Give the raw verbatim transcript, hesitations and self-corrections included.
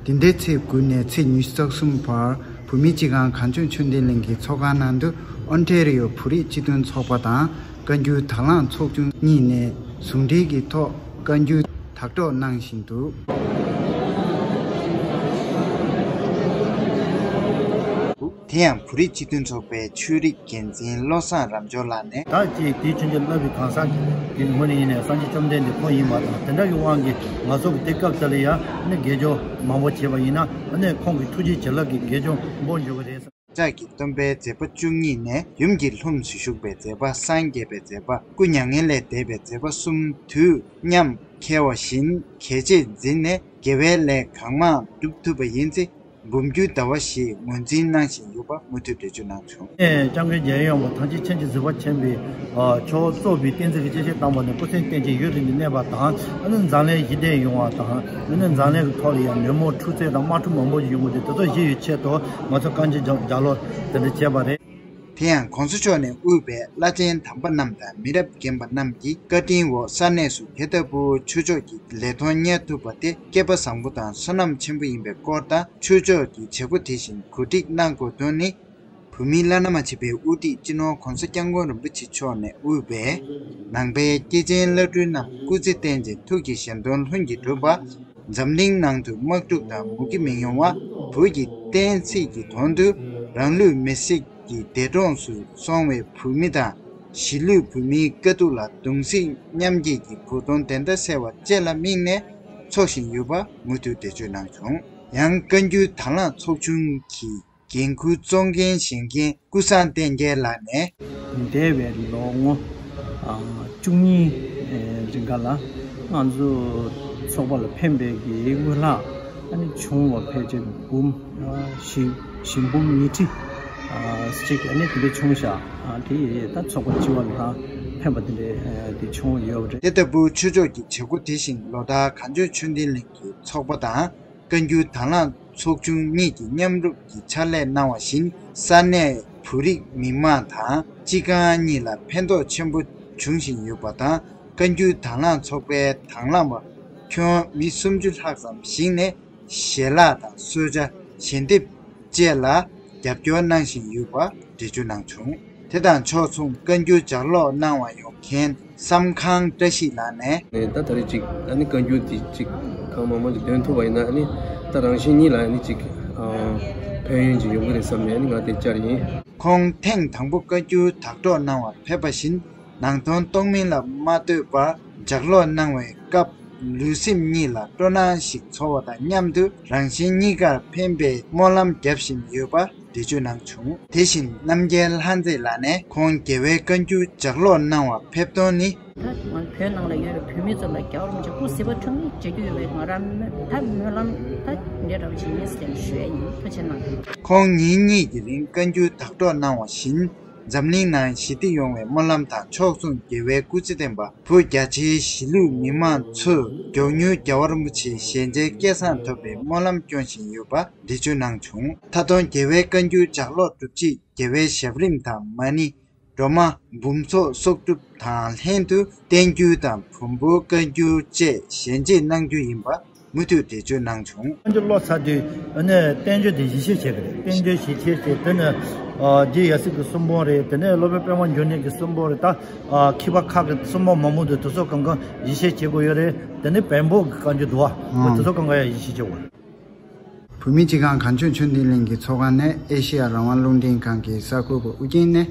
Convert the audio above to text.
འདི་ཟླའི་ཚེས་དགུ་ནས་ཚེས་ཉི་ཤུ་རྩ་གསུམ་བར་བོད་མིའི་སྤྱི་ཁང་གངས་ལྗོངས་ཆོས་ལྡན་གླིང་གི་ཚོགས་ཁང་ནང་དུ་ཨོན་ཊེ་རི་ཡོ་བོད་རིགས་སྤྱི་མཐུན་ཚོགས་པ་དང་བཀའ་འགྱུར་དྭང་བླངས་ཚོགས་ཆུང་གཉིས་ནས་ཟུང་འབྲེལ་གྱི་ཐོག་བཀའ་འགྱུར་དག་སྒྲོག་གནང་བཞིན་འདུག། དེ་ཡང་བོད་རིགས་སྤྱི་མཐུན་ཚོགས་པའི་ཆོས་རིག་འགན་འཛིན་བློ་བཟང་རབ་འབྱོར་ལགས་ནས། ད་ཅིག་དེའི་ཆོས་འབྱོར་བསླབ་པའི་གང་ཟག་གི་ངོས་ནས་ཡིན་ནའི་སངས་རྒྱས་བཅོམ་ལྡན་འདས་ཁོང་ཡིན་པ་དང་དེ་འདྲ་གི་དབང་གིས་ང་ཚོ་གི་དེ་སྐབས་དེ་ལ་ཡང་ནི་དགེ་སྦྱོར་མང་པོ་བྱས་པ་ཡིན་ན་ནི་ཁོང་གི་ཐུགས་རྗེ་བྱིན་རླབས་ཀྱི་དགེ་སྦྱོར་འབོར་འཇུག་གི་རེད། ལྕགས་ཀྱི་སྟོན་པའི་མཛད་པ་བཅུ་གཉིས་ནས་ཡུམ་གྱི་ལྷུམས་སུ་ཞུགས་པའི་མཛད་པ། སངས་རྒྱས་པའི་མཛད་པ། སྐུ་མྱ་ངན་ལས་འདས་པའི་མཛད་པ་གསུམ་དུས་མཉམ་འཁེལ་བ་བཞིན་གལ་ཆེར་འཛིན་ནས་དགེ་བའི་ལས་གང་མང་སྒྲུབ་ཐུབ་པ་ཡིན་ཚེ། འབུམ་འགྱུར་ཟླ་བ་ཞེས་ངོས་འཛིན་གནང་བཞིན་ཡོད་པ་མུ་མཐུད་འགྲེལ་བརྗོད་གནང་བྱུང་། ཨེ། སྐྱབས་མགོན་རྒྱལ་ཡོངས་མ་ཐང་ཆེན་མཁྱེན་ཅིང་གཟིགས་པ་ཆེན་པོས་ཨ་མཆོག་གཙོས་པའི་བསྟན་འཛིན་གྱི་སྤྱི་བྱེ་བཏང་བ་ནས་སྐུ་ཚེ་བརྟན་ཅིང་ཡུན་རིང་དུ་གནས་པ་དང་། ཨ་ནི་འཛམ་གླིང་ཞི་བདེ་ཡོང་བ་དང་། ཨ་ནི་འཛམ་གླིང་གི་ཐོག་ལ་ཡང་ནུས་མོ་འཁྲུག་རྩོད་དང་དམག་འཁྲུག་མང་པོ་ཡོང་གི་འདུག། དེ་ཚོ་ཞི་ཡོང་ཆེད་དུ་ང་ཚོ་བཀའ་འགྱུར་ལྗགས་ལོག་དེ་འདྲ་བྱས་པ་རེད། དེ་ཡང་གོང་ས་མཆོག་ནས་དབུས་པའི་བླ་ཆེན་དམ་པ་རྣམས་དང་མི་རབས་རྒན་པ་རྣམས་ཀྱི་བཀའ་དྲིན་འོག་ས་གནས་སུ་དེ་ལྟ་བུའི་ཆོས་ཕྱོགས་ཀྱི་ལས་དོན་གཉེར་ཐུབ་པ་དེ་སྐལ་པ་བཟང་པོ་དང་བསོད་ནམས་ཆེན་པོ་ཡིན་པའི་སྐོར་དང་། ཆོས་ཕྱོགས་ཀྱི་བྱེད་སྒོ་དེ་བཞིན་གོ་སྒྲིག་གནང་དགོས་དོན་ནི། བོད་མིའི་བླ་ན་མ་མཆིས་པའི་དབུ་ཁྲིད་སྤྱི་ནོར་༧གོང་ས་༧སྐྱབས་མགོན་རིན་པོ་ཆེ་མཆོག་ནས་དབུས་པའི་ནང་པའི་སྐྱེས་ཆེན་བླ་སྤྲུལ་རྣམས་སྐུ་ཚེ་བརྟན་ཅིང་ཐུགས་ཀྱི་བཞེད་དོན་ལྷུན་གྱིས་གྲུབ་པ། འཛམ་གླིང་ནང་དུ་དམག་འཁྲུག་དང་མུ་གེ་མི་ཡོང་བ། བོད་ཀྱི་བསྟན་སྲིད་ཀྱི་དོན་དུ་རང་ལུས་མེར་སྲེག་གི་འདས་གྲོངས་སུ་སོང་བའི་བོད་མི་དང་གཞིས་ལུས་བོད་མིའི་དཀའ་སྡུག་ལ་གདུང་སེམས་མཉམ་སྐྱེད་ཀྱི་གོ་སྟོན་དེ་འདྲ་གསལ་བ་བཅས་ལ་དམིགས་ནས་འཚོགས་བཞིན་ཡོད་པ་མུ་མཐུད་འགྲེལ་བརྗོད་གནང་བྱུང་། ཡང་བཀའ་འགྱུར་དང་བླངས་ཚོགས་ཆུང་གི་འགན་འཁུར་གཙོ་འགན་བཞེས་མཁན་ཀུན་བཟང་བསྟན་རྒྱལ་ལགས་ནས། འདས་པའི་ལོ་ངོ་ཨ་བཅུ་གཉིས་རིང་ག་ལ་ང་ཚོ་ཚོགས་པ་ལ་ཕན་པའི་གི་དངུལ་ལྷག་ཨ་ནི་བྱུང་བ་ཕལ་ཆེར་འབུམ་ཨ་བཞི་བཞི་འབུམ་ཉིས་ཁྲི་ཨ་གཅིག་ཨ་ནི་དེ་འདྲ་བྱུང་ཤག། ཨ་དེ་ད་ཚོགས་པ་སྤྱི་བ་ལ་ཕན་པ་དེ་འདྲ་ཨ་དེ་བྱུང་ཡོད་པ་རེད། དེ་ལྟ་བུའི་ཆོས་ཕྱོགས་ཀྱི་བྱེད་སྒོ་དེ་བཞིན་ལོ་ལྟར་གངས་ལྗོངས་ཆོས་ལྡན་གླིང་གི་ཚོགས་པ་དང་། བཀའ་འགྱུར་དང་བླངས་ཚོགས་ཆུང་གཉིས་ཀྱིས་མཉམ་རུབ་ཀྱིས་ཕྱག་ལས་གནང་བ་བཞིན། ས་གནས་བོད་རིགས་མི་མང་དང་སྤྱི་ཁང་གཉིས་ལ་ཕན་ཐོགས་ཆེན་པོ་འབྱུང་བཞིན་ཡོད་པ་དང་། བཀའ་འགྱུར་དང་བླངས་ཚོགས་པའི་དང་བླངས་པ་ཁྱོན་མི་སུམ་ཅུ་ལྷག་ཙམ་ཞིག་ནས་ཞལ་ལག་དང་གསོལ་ཇ་ཞལ་འདེབས་བཅས་ལ་རྒྱབ་སྐྱོར་གནང་བཞིན་ཡོད་པ་འགྲེལ་བརྗོད་གནང་བྱུང་། དེ་དང་ཕྱོགས་མཚུངས་བཀའ་འགྱུར་ལྗགས་ཀློག་གནང་བར་ཡོང་མཁན་བསམ་ཁང་བཀྲ་ཤིས་ལགས་ནས། ནས་ད་ད་རེས་ཅིག་ཨ་ནི་བཀའ་འགྱུར་འདི་ཅིག་གང་མང་མང་ཅིག་འདོན་ཐུབ་པ་ཡིན་ན་ཨ་ནི་ད་རང་བཞིན་ཉིད་ལ་ཨ་ནི་ཅིག་ཨ་ཕན་ཡོན་ཅིག་ཡོང་གི་རེད་བསམ་ནས་ཨ་ནི་ང་དེ་བཅར་ཡིན། ཁོང་ཐེངས་དང་པོ་བཀའ་འགྱུར་དག་སྒྲོག་གནང་བར་ཕེབས་པ་བཞིན་ནང་དོན་རྟོགས་མིན་ལ་མ་ལྟོས་པར་ལྗགས་ཀློག་གནང་བའི་སྐབས་ལུས་སེམས་གཉིས་ལ་སྤྲོ་སྣང་ཞིག་ཚོར་བ་དང་མཉམ་དུ་རང་གཞན་གཉིས་ཀར་ཕན་པའི་སྨོན་ལམ་རྒྱབ་བཞིན་ཡོད་པ། འགྲེལ་བརྗོད་གནང་བྱུང་། དེ་བཞིན་རྣམ་རྒྱལ་ལྷ་མཛེས་ལགས་ནས་ཁོང་རྒྱལ་བའི་བཀའ་འགྱུར་ལྗགས་ཀློག་གནང་བར་ཕེབས་དོན་ནི། ད་ང་བོད་ནང་ལ་ཡོད་པའི་བོད་མི་ཚོ་ལ་རྒྱལ་བ་རིན་པོ་ཆེ་སྐུ་གཟི་བརྗིད་ཆེན་པོ་མཇལ་རྒྱུ་ཡོད་པའི་ང་རང་ད་སྨོན་ལམ་ད་འདྲ་འདྲ་བ་ཞིག་ཡིན་ཟེར་ཞུ་ཡ་ཡིན། ཐུགས་རྗེ་གནང་། ཁོང་ཉིན་གཉིས་ཀྱི་རིང་བཀའ་འགྱུར་དག་སྒྲོག་གནང་བ་བཞིན། འཛམ་གླིང་ནང་ཞི་བདེ་ཡོང་བའི་སྨོན་ལམ་དང་ཕྱོགས་མཚུངས་རྒྱལ་བའི་སྐུ་ཚེ་བརྟན་པ། བོད་རྒྱ་ཆེའི་གཞིས་ལུས་མི་མང་ཚོས་མགྱོགས་མྱུར་རྒྱལ་བ་རིན་པོ་ཆེའི་ཞལ་མཇལ་སྐལ་བཟང་ཐོབ་པའི་སྨོན་ལམ་སྐྱོན་བཞིན་ཡོད་པ་འགྲེལ་བརྗོད་གནང་བྱུང་། མཐའ་སྟོན་རྒྱལ་བའི་བཀའ་འགྱུར་ལྗགས་ཀློག་གྲུབ་རྗེས་རྒྱལ་བའི་ཞབས་རིམ་དང་མ་ཎི། སྒྲོལ་མ། འབུམ་ཚོགས་གསོག་སྒྲུབ་དང་ལྷན་དུ་བསྟན་འགྱུར་དང་བོན་པོའི་བཀའ་འགྱུར་བཅས་ཞལ་མཇལ་གནང་རྒྱུ་ཡིན་པ། མུ་མཐུད་འགྲེལ་བརྗོད་གནང་བྱུང་། བསྟན་འགྱུར་ཀློག་ཚར་དུས་ཨ་ནི་བསྟན་བཅོས་དེ་ཡིད་ཆེས་བྱེད་ཀྱི་རེད། བསྟན་བཅོས་ཡིད་ཆེས་བྱེད་དེ་ནི་ཨ་རྗེ་ཡབ་སྲས་ཀྱི་གསུང་འབུམ་རེད། དེ་ནས་སློབ་དཔོན་པདྨ་འབྱུང་གནས་ཀྱི་གསུང་འབུམ་རེད། ད་ཨ་མཁས་པ་ཁག་གི་གསུང་འབུམ་མང་པོ་འདུག། དེ་ཚོ་གང་ག་ཡིད་ཆེས་བྱེད་དགོས་ཡོད་རེད། དེ་ནས་བོན་པོ་གི་བཀའ་འགྱུར་འདུག་བ། ཨ་དེ་ཚོ་གང་ག་ཡང་ཡིད་ཆེས་བྱེད་དགོས་རེད། བོད་མིའི་སྤྱི་ཁང་གངས་ལྗོངས་ཆོས་ལྡན་གླིང་གི་ཚོགས་ཁང་ནས་ཨེ་ཤེ་ཡ་རང་དབང་རླུང་འཕྲིན་ཁང་གི་གསར་འགོད་པ་ཨུ་རྒྱན་ནས་